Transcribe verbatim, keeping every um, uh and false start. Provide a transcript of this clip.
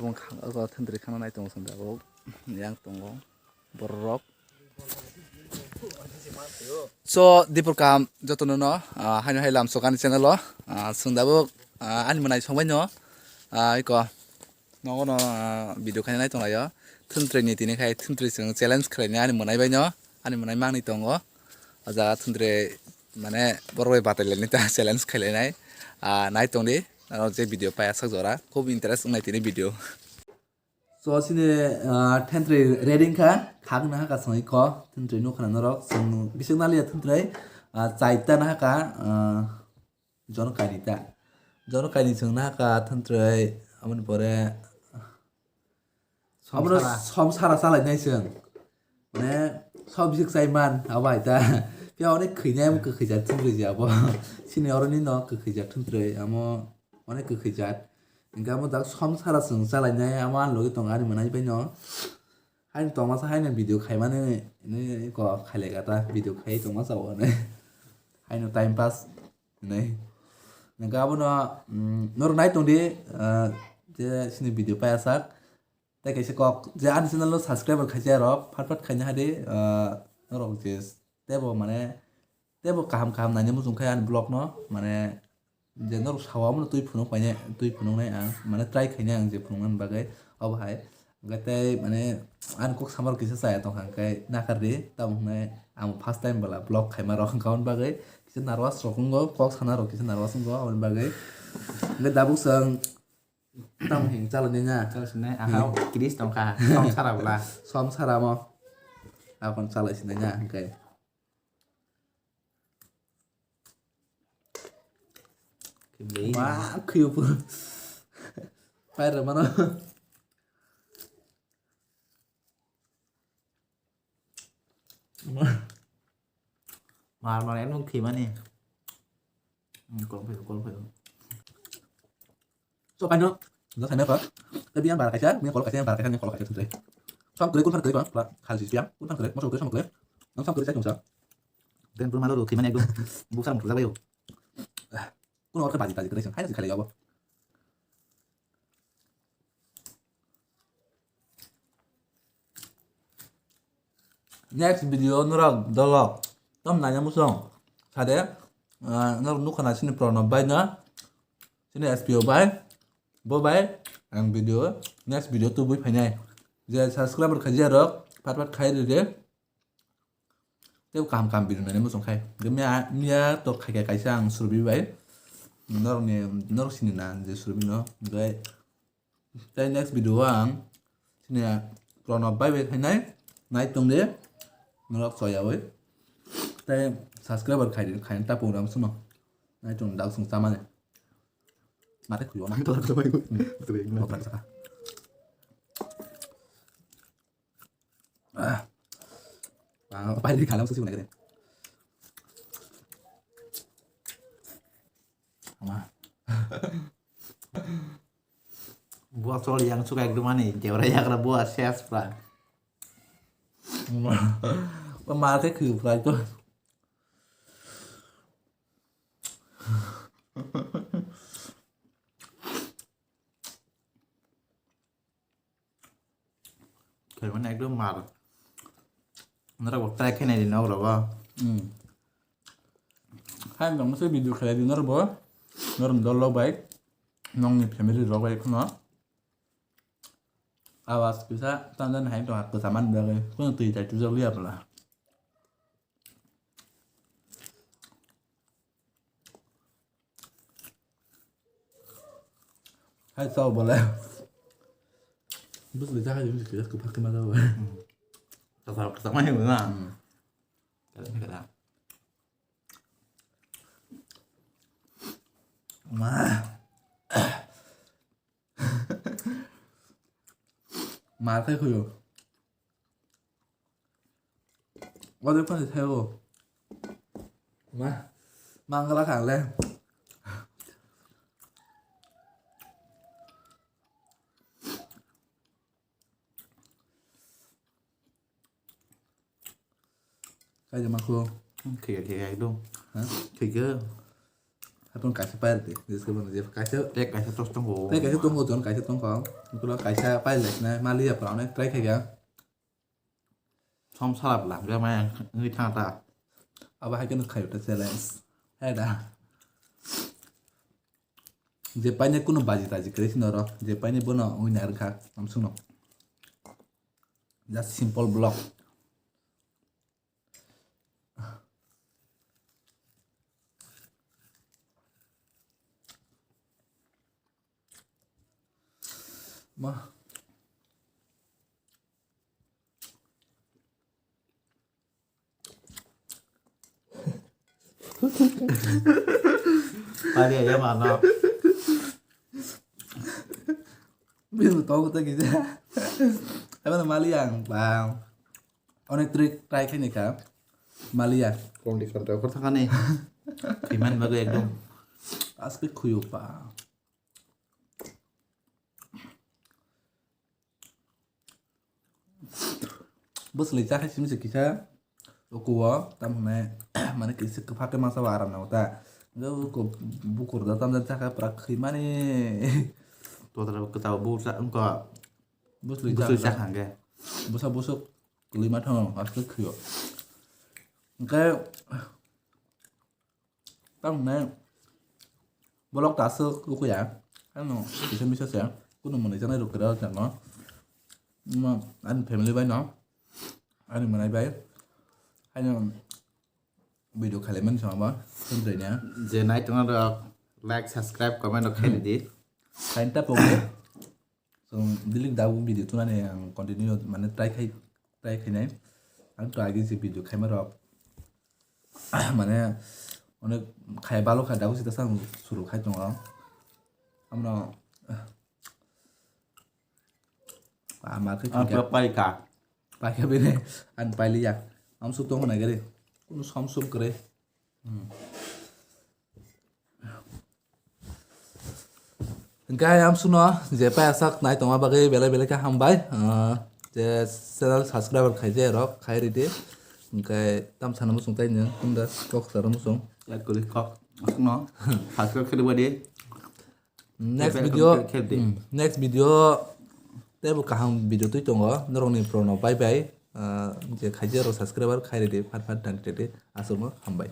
Bung khang, o thwntwrwi khangna nai tongo chwng tabuk. Yang tongo borok. So, dipor kam jotono no, ah, haino hai lam sokani channel o, ah, chwng tabuk, ah, ani mwnai songbai no, ah, iko nogo no, ah, video khaina nai tonglaio. Thwntwrwi ni tini khai thwntwrwi chwng challenge khlainai ani mwnai bai no, ani mwnai mangni tongo. O jaga thwntwrwi mane borok bai batai lainai ta challenge khlai lainai. Ah, nai tongdi, aro je video pai aswk jora. Khub interest wngnai tini video. So, chini, ah, thwntwrwi ready wngkha, khak nahaka chwng iko, thwntwrwi nukha na norok, chwng bising naliya thwntwrwi, ah, chaita nahaka, ah, jono kainwi ta. Jono kainwi chwng nahaka thwntwrwi, aboni pore, abono somsara. Somsara chalainai chwng. Mane, sob bisik chaiman, abo hai ta. Phiya onek khwinai amo kwkhwija thwntwrwi je abo. Chini oroni no kwkhwija thwntwrwi, amo onek kwkhwija. Hingke amo dak somsara chwng chalainai, amo ani logi tongo ani mwnai bai no. Haino tongmasa haino video khaimani, hinwi kok khailai kha ta, video khai tongmasa o hinwi. Haino time pass hinwi. Hingke abono, mm, norok nai tongdi, ah, je chini video pai asak. Tei kaisa kok, je ani channel o subscriber khaisa rok, phat phat khaina hadi, ah, norok je tebo mane, tebo kaham kaham naina muchung khai ani vlog no, mane, je norok sao abono twi phunuk painai, twi phunuknai ang, mane, try khainai ang je phunuknani bagwi, obo hai. Hwnkhe tei, mane, ani kok sama rok kisa chaya tongkha, hwnkhe nakardi, tamo hwnwi ang first time bwla vlog khaima rok, hwnkhe aboni bagwi kisa nervous rok wngo, kok sana rok kisa nervous wngo, aboni bagwi. Hwnkhe tabuk chwng tamo hwn chalani na? Chalsini, aha, kiris tongkha, somsara bwla. Somsara mo. Akon chalai sinai na, hwnkhe. Kebei. Wah, khuyup. Pair mano. Mar mar eno khimani. Hmm, kol phaio, kol phaio. So, kaino, no, kaino ko. Tapi yang bar kaisa, yang kol kaisa, yang bar kaisa, yang kol kaisa, thuntre. Som kre, kun phan kre ko, kla, khal jis yang, kun phan kre, moso kre, som kre. Nang som kre, sai tungsa. Den pur malo ro, khimani ekdom. Buksa muksa jabayo. Kun orke baji, baji kre, hai na si khale yabo. Next video norok dolok tom naina musong sade, ah, norok nukha na sini Pranab bai na, sini S P O bai, bo bai ang video, next video tubui phainai. Je subscriber khaijak rok, pat pat khai ride. Tei kaham kaham video naina muchung khai. Hwnkhe miya, miya to khai khai kaisa ang Surbhi bai. Norokni, norok sini na ang je Surbhi no. Hwnkhe tei next video o ang sini Pranab bai bai khainai. Nai tong de. Norok choyawi. Tei subscriber khai, khai ta program suno. Nai tong dak sung chamani. Mate khuyo na. Tok tok bai. Tok tok bai. Tok tok bai. Ah. Ah, pai di kalam susi nagre. Ama. Buat sol yang suka ekdom ani, jawara yakra buat ses pra. Mar ke khu pra to. Khaimani ekdom mar. Norok bo try khainai di nok rogo. Hmm. Hai nong se video khlai di norok bo. Norok dol rok bai. Nongni family rok bai kheno. Awas kisa tandan hai to hakko saman bagwi. Kheno twi tai tujak liya bwla. Hai tau bole. Bus le jaga yung kira kupak kema tau. Kasar kasar mah yung na. Kada kada. Ma. Ma kai khuyo. Wajak phano thaio. Ma, mangala kha le. Kai de makho. Khaya khaya ekdom. Ha? Khaya. Haphang kaisa pairdi, jesa bono je kaisa. Tei kaisa tos tongo. Tei kaisa tongo, jon kaisa tongkha. Kulo kaisa pairlaisna maliya pura onek try khaikha. Som salap la, gama wngwi thang ta. Abo hai kheno khayo ta challenge. Hai da. Je paine kuno baji taji kwrwi sino ro, je paine bono wngwi narwkha, amsukno. Just simple vlog. Ma. Paliya ya mano. Biru tau ta kisa. Emang maliya ang bang. Onek trick try khaini kha. Maliya. Condition ta khor thangani. Iman bagai ekdom. Aske khuyo pa. Bwswlwi chakhe simi se kisa ukuo, tamo hwnai, mane kisa kwphak khe masa bo aram nango ta. Hwnkhe uko bukur da tamjak chakhe pura khwimani. Totra kwchao busa wngkha. Bwswlwi bwswlwi chakha. Chakha hwnkhe. Bwsa bwswk kwlwima thango, aswk khwio. Hwnkhe, Tamo hwnai bolok ta aswk ukuya. Ano kisa misa se kuno mwnwi janai rw kwrwi o jagao. Omo ani family bai no, ani mwnai bai. Haino video khailaimani sama bo sundroi nya. Je nai tongna rok like, subscribe, comment rok khaini di. Kain ta pogre. So, daily dago video tunani ang continue mane try khai, try khainai. Ang to age je video khaima rok mane onek khai balo kha dago sita sang suru khai tongo. Amno, ah, market Ang khe pura paika. Paika bini an pailiya. Am suk tongo nai gari. Kuno som sum kre. Hwnkhe ayang amsukno je payasak nai tongma bagwi belai belai khe hambai. Ah, je channel subscriber khaijak rok khai ridi. Hwnkhe tam sana muchung tei nwng kunda kok sana muchung. Like kwrwi kok. Aswkno subscribe khe rwdi. Next Bell video, icon khe di. Hmm, next video teibo kaham video twi tongo. Norokni prono bye bye. Ah, je khaijak rok subscriber khai ridi, phat phat dan ridi. Aswkno hambai.